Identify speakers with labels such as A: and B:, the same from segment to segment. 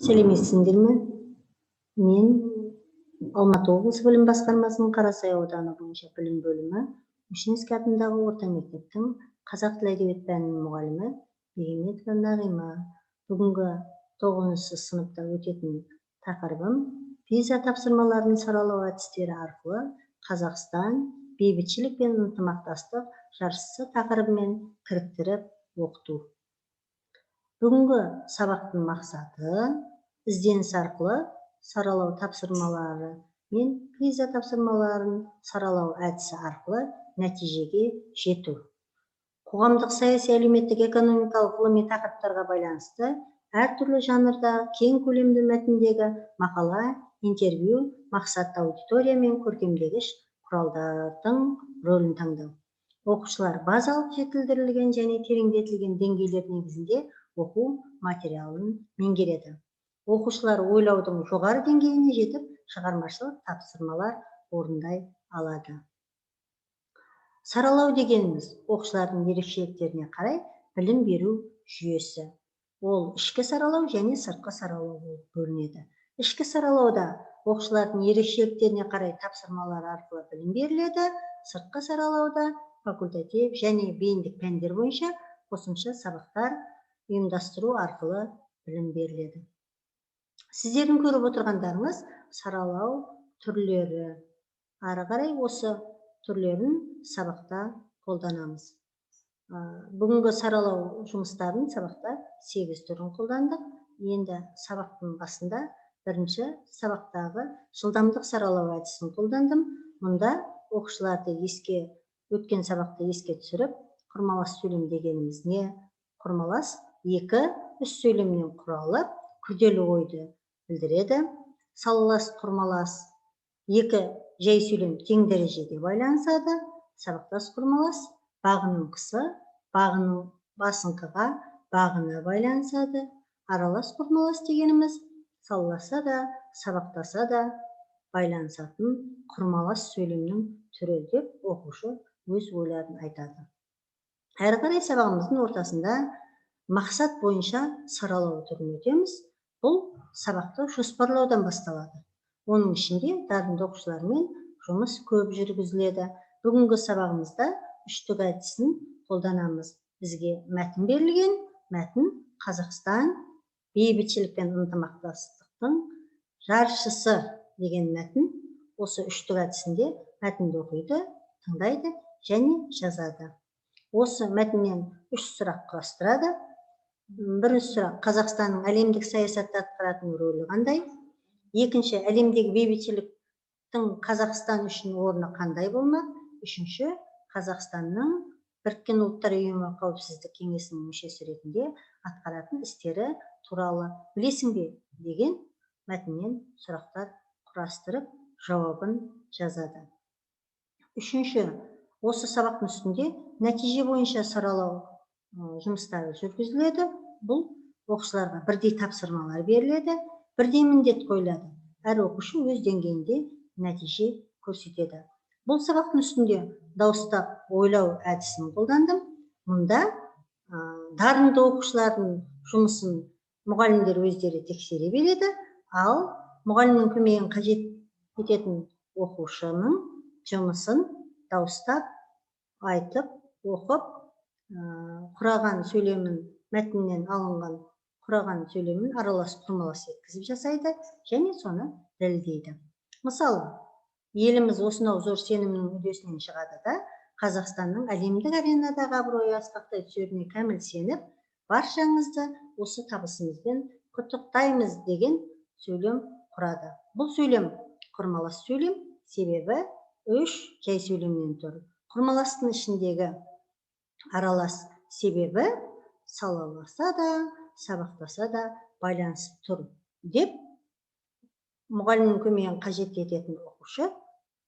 A: Сәлеметсіңдер ме? Мен Алматы облысы білім басқармасының Қарасай ауданы бойынша білім бөлімі, Ушинский атындағы орта мектептің қазақ тілі, әдебиет пәнінің мұғалімі Бегеметова Нағима. Бүгінгі тоғызыншы сыныпта өтетін тақырыбым: ПИЗА тапсырмаларын саралау әдістері арқылы «Қазақстан – бейбітшілік пен ынтымақтастық жаршысы» тақырыбымен кіріктіріп оқыту. Бүгінгі сабақтың мақсаты: ізденіс арқылы саралау тапсырмалары мен ПИЗА тапсырмаларын саралау әдісі арқылы нәтижеге жету. Қоғамдық, саяси, әлеуметтік, экономикалық, ғылыми тақырыптарға байланысты әртүрлі жанрда кең көлемді мәтіндегі мақала, интервью, мақсатты аудитория мен көркемдегіш құралдардың рөлін таңдау. Оқушылар базалық, жетілдірілген және тереңдетілген деңгейлер негізінде оқу материалын меңгереді. Оқушылар ойлаудың жоғары деңгейіне жетіп, шығармашылық тапсырмалар орындай алады. Саралау дегеніміз – оқушылардың ерекшеліктеріне қарай білім беру жүйесі. Ол ішкі саралау және сыртқы саралау болып бөлінеді. Ішкі саралауда оқушылардың ерекшеліктеріне қарай тапсырмалар арқылы білім беріледі. Сыртқы саралауда факультатив және бейіндік пәндер бойынша қосымша сабақтар ұйымдастыру арқылы білім беріледі. Сіздердің көріп отырғандарыңыз – саралау түрлері. Ары қарай осы түрлерін сабақта қолданамыз. Бүгінгі саралау жұмыстарын сабақта сегіз түрін қолдандық. Енді сабақтың басында бірінші сабақтағы жылдамдық саралау әдісін қолдандым. Мұнда оқушыларды еске, өткен сабақты еске түсіріп, құрмалас сөйлем дегеніміз не, құрмалас екі, үш сөйлемнен құралып, күрделі ойды білдіреді. Салалас құрмалас: екі жай сөйлем тең дәрежеде байланысады. Сабақтас құрмалас: бағыныңқысы бағыну басыңқыға бағына байланысады. Аралас құрмалас дегеніміз – салаласа да, сабақтаса да байланысатын құрмалас сөйлемнің түрі деп оқушы өз ойларын айтады. Әрі қарай сабағымыздың ортасында мақсат бойынша саралау түрін өтеміз. Бұл сабақты жоспарлаудан басталады. Оның ішінде дарынды оқушылармен жұмыс көп жүргізіледі. Бүгінгі сабағымызда үштік әдісін қолданамыз. Бізге мәтін берілген. Мәтін: «Қазақстан – бейбітшілік пен ынтымақтастықтың жаршысы» деген мәтін. Осы үштік әдісінде мәтінді оқиды, тыңдайды және жазады. Осы мәтіннен үш сұрақ құрастырады. Бірінші сұрақ: Қазақстанның әлемдік саясатта атқаратын рөлі қандай? Екінші: әлемдегі бейбітшіліктің Қазақстан үшін орны қандай болмақ? Үшінші: Қазақстанның Біріккен Ұлттар Ұйымы Қауіпсіздік кеңесінің мүшесі ретінде атқаратын істері туралы білесің бе деген мәтіннен сұрақтар құрастырып, жауабын жазады. Үшінші, осы сабақтың үстінде нәтиже бойынша саралау жұмыстары жүргізіледі. Бұл оқушыларға бірдей тапсырмалар беріледі, бірдей міндет қойылады. Әр оқушы өз деңгейінде нәтиже көрсетеді. Бұл сабақтың үстінде дауыстап ойлау әдісін қолдандым. Мұнда дарынды оқушылардың жұмысын мұғалімдер өздері тексере береді, ал мұғалімнің көмегін қажет ететін оқушының жұмысын дауыстап айтып, оқып, құраған сөйлемін, мәтіннен алынған құраған сөйлемін аралас құрмалас еткізіп жасайды және соны дәлелдейді. Мысалы, еліміз осынау зор сенімнің үдесінен шығады да, Қазақстанның әлемдік аренадағы абыройы асқақтай түсеріне кәміл сеніп, баршаңызды осы табысымызбен құттықтаймыз деген сөйлем құрады. Бұл сөйлем құрмалас сөйлем, себебі үш жай сөйлемнен тұр. Құрмаластың ішіндегі аралас, себебі салаласа да, сабақтаса да байланысып тұр деп мұғалімнің көмегін қажет ететін оқушы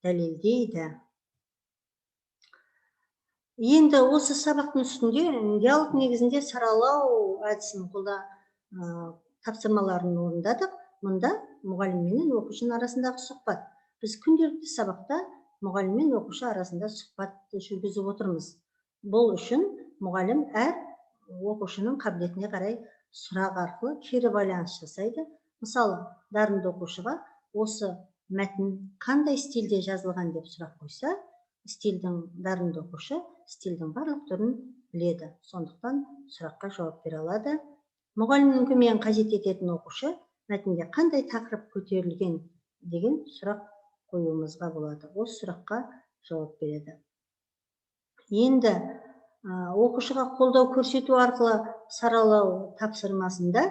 A: дәлелдейді. Енді осы сабақтың үстінде диалог негізінде саралау әдісін қолда тапсырмаларын орындадық. Мұнда мұғалім менен оқушының арасындағы сұхбат. Біз күнделікті сабақта мұғалім мен оқушы арасында сұхбат жүргізіп отырмыз. Бұл үшін мұғалім әр оқушының қабілетіне қарай Сұрақ арқылы кері байланыс жасайды. Мысалы, дарынды оқушыға осы мәтін қандай стильде жазылған деп сұрақ қойса, стильдің дарынды оқушы стильдің барлық түрін біледі. Сондықтан сұраққа жауап бере алады. Мұғалімнің көмегін қажет ететін оқушы мәтінде қандай тақырып көтерілген деген сұрақ қоюымызға болады. Осы сұраққа жауап береді. Енді оқушыға қолдау көрсету арқылы саралау тапсырмасында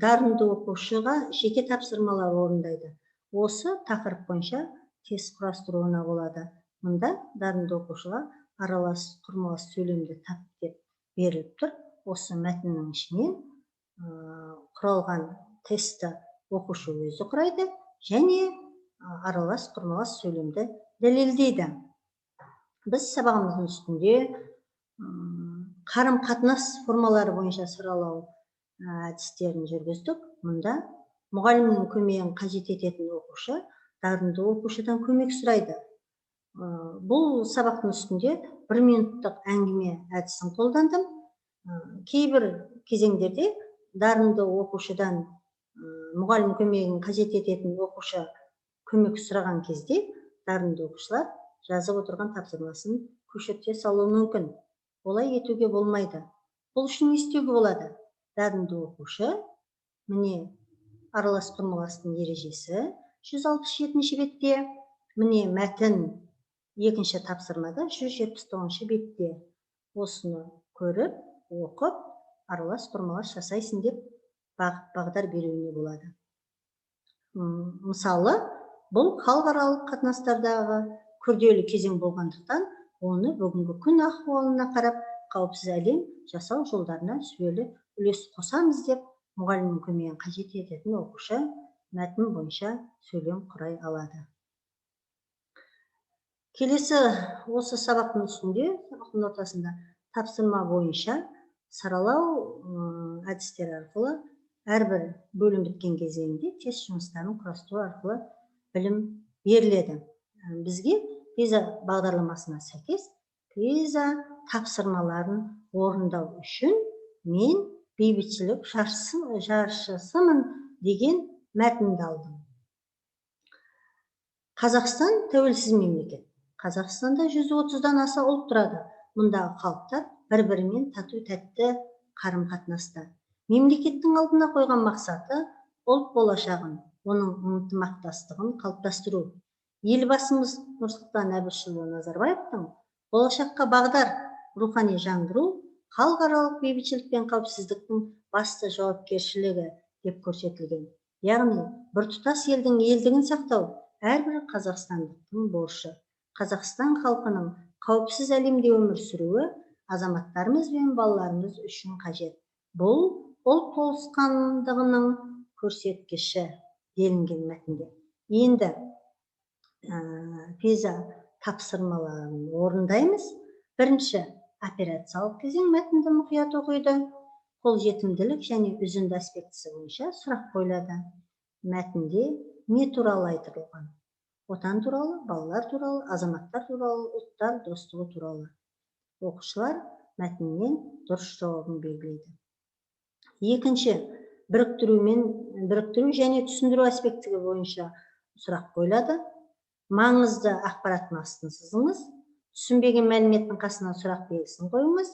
A: дарынды оқушыға жеке тапсырмалар орындайды. Осы тақырып бойынша тест құрастыруына болады. Мұнда дарынды оқушыға аралас құрмалас сөйлемді тап деп беріліп тұр. Осы мәтіннің ішінен құралған тестті оқушы өзі құрайды және аралас құрмалас сөйлемді дәлелдейді. Біз сабағымыздың үстінде қарым қатынас формалары бойынша саралау әдістерін жүргіздік. Мұнда мұғалімнің көмегін қажет ететін оқушы дарынды оқушыдан көмек сұрайды. Бұл сабақтың үстінде бір минуттық әңгіме әдісін қолдандым. Кейбір кезеңдерде дарынды оқушыдан мұғалім көмегін қажет ететін оқушы көмек сұраған кезде дарынды оқушылар жазып отырған тапсырмасын көшірте салуы мүмкін. Олай етуге болмайды. Бұл үшін не істеуге болады? Дарынды оқушы, міне, аралас құрмаластың ережесі 167 бетте, міне, мәтін екінші тапсырмада 179 бетте. Осыны көріп, оқып, аралас құрмалас жасайсың деп бағыт бағдар беруіне болады. Мысалы, бұл халықаралық қатынастардағы күрделі кезең болғандықтан, оны бүгінгі күн ахуалына қарап, қауіпсіз әлем жасау жолдарына сүбелі үлес қосамыз деп мұғалімнің көмегін қажет ететін оқушы мәтін бойынша сөйлем құрай алады. Келесі осы сабақтың үстінде, сабақтың ортасында тапсырма бойынша саралау әдістері арқылы әрбір бөлім біткен кезеңінде тест жұмыстарын құрастыру арқылы білім беріледі. Бізге ПИЗА бағдарламасына сәйкес ПИЗА тапсырмаларын орындау үшін мен бейбітшілік жаршысымын деген мәтінді алдым. Қазақстан тәуелсіз мемлекет. Қазақстанда 130-дан аса ұлт тұрады. Мұндағы халықтар бір-бірімен тату-тәтті қарым-қатынаста. Мемлекеттің алдына қойған мақсаты ұлт болашағын, оның ынтымақтастығын қалыптастыру. Елбасымыз Нұрсұлтан Әбішұлы Назарбаевтың болашаққа бағдар рухани жаңғыру халықаралық бейбітшілік пен қауіпсіздіктің басты жауапкершілігі деп көрсетілген. Яғни біртұтас елдің елдігін сақтау әрбір қазақстандықтың борышы. Қазақстан халқының қауіпсіз әлемде өмір сүруі азаматтарымыз бен балаларымыз үшін қажет. Бұл ұлт толысқандығының көрсеткіші делінген мәтінде. Енді ПИЗА тапсырмаларын орындаймыз. Бірінші операциялық кезең мәтінді мұқият оқиды. Қолжетімділік және үзінді аспектісі бойынша сұрақ қойылады. Мәтінде не туралы айтылған? Отан туралы, балалар туралы, азаматтар туралы, ұлттар достығы туралы. Оқушылар мәтіннен дұрыс жауабын белгілейді. Екінші, біріктіру және түсіндіру аспектігі бойынша сұрақ қойылады. Маңызды ақпараттың астын сызыңыз, түсінбеген мәліметтің қасына сұрақ белгісін қойыңыз,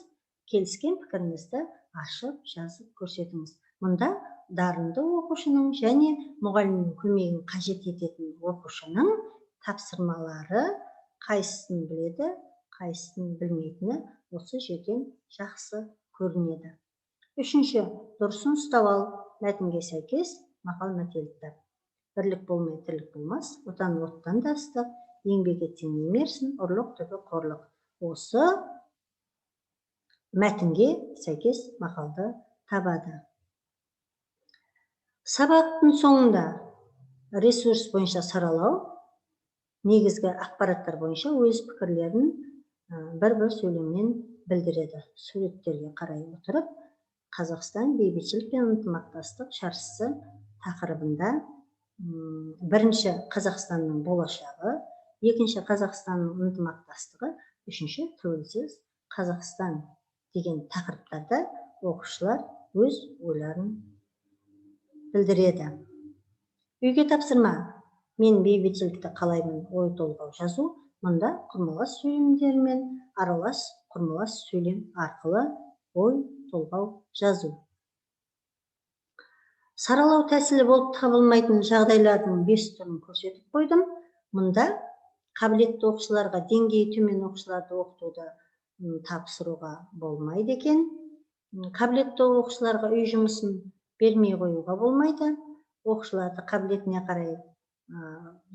A: келіскен пікіріңізді ашып жазып көрсетіңіз. Мұнда дарынды оқушының және мұғалімнің көмегін қажет ететін оқушының тапсырмалары қайсысын біледі, қайсысын білмейтіні осы жерден жақсы көрінеді. Үшінші, дұрысын ұстап ал, мәтінге сәйкес мақал мәтелді тап. Бірлік болмай тірлік болмас, отан оттан да ыстық, еңбек етсең емерсің, ұрлық түбі қорлық. Осы мәтінге сәйкес мақалды табады. Сабақтың соңында ресурс бойынша саралау, негізгі ақпараттар бойынша өз пікірлерін бір-бір сөйлеммен білдіреді. Суреттерге қарай отырып, Қазақстан бейбітшілік пен ынтымақтастық жаршысы тақырыбында бірінші Қазақстанның болашағы, екінші Қазақстанның ынтымақтастығы, үшінші тәуелсіз Қазақстан деген тақырыптарда оқушылар өз ойларын білдіреді. Үйге тапсырма. Мен бейбітшілікті қалаймын ой толғау жазу. Мұнда құрмалас сөйлемдер мен аралас құрмалас сөйлем арқылы ой толғау жазу. Саралау тәсілі болып табылмайтын жағдайлардың 5 түрін көрсетіп қойдым. Мұнда қабілетті оқушыларға деңгейі төмен оқушыларды оқытуды тапсыруға болмайды екен. Қабілетті оқушыларға үй жұмысын бермей қоюға болмайды. Оқушыларды қабілетіне қарай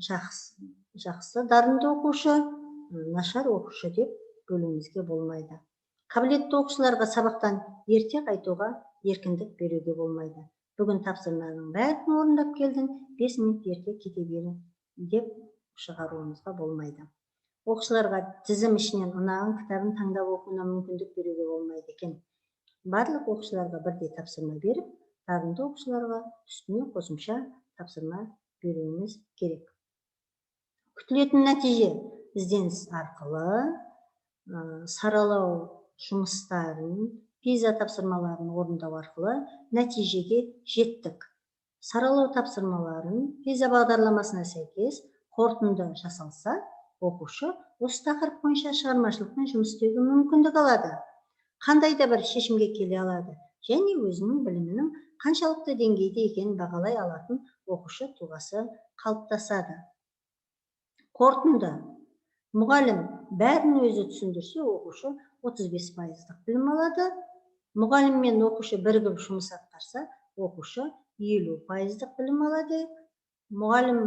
A: жақсы дарынды оқушы, нашар оқушы деп бөлуімізге болмайды. Қабілетті оқушыларға сабақтан ерте қайтуға еркіндік беруге болмайды. Бүгін тапсырманың бәрін орындап келдің, 5 минут ерте кете бер деп шығаруымызға болмайды. Оқушыларға тізім ішінен ұнаған кітабын таңдап оқуына мүмкіндік беруге болмайды екен. Барлық оқушыларға бірдей тапсырма беріп, дарынды оқушыларға үстіне қосымша тапсырма беруіміз керек. Күтілетін нәтиже: ізденіс арқылы саралау жұмыстарын, ПИЗА тапсырмаларын орындау арқылы нәтижеге жеттік. Саралау тапсырмаларын ПИЗА бағдарламасына сәйкес қорытынды жасалса, оқушы осы тақырып бойынша шығармашылықпен жұмыс істеуге мүмкіндік алады. Қандай да бір шешімге келе алады және өзінің білімінің қаншалықты деңгейде екенін бағалай алатын оқушы тұлғасы қалыптасады. Қорытынды: мұғалім бәрін өзі түсіндірсе, оқушы 35% білім алады. Мұғалім мен оқушы бірігіп жұмыс атқарса, оқушы 50% білім алады. Мұғалім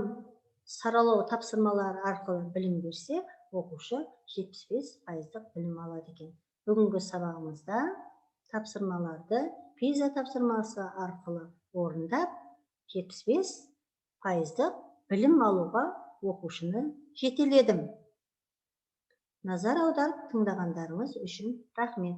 A: саралау тапсырмалары арқылы білім берсе, оқушы 75% білім алады екен. Бүгінгі сабағымызда тапсырмаларды ПИЗА тапсырмасы арқылы орындап, 75% білім алуға оқушыны жетеледім. Назар аударып тыңдағандарыңыз үшін рахмет.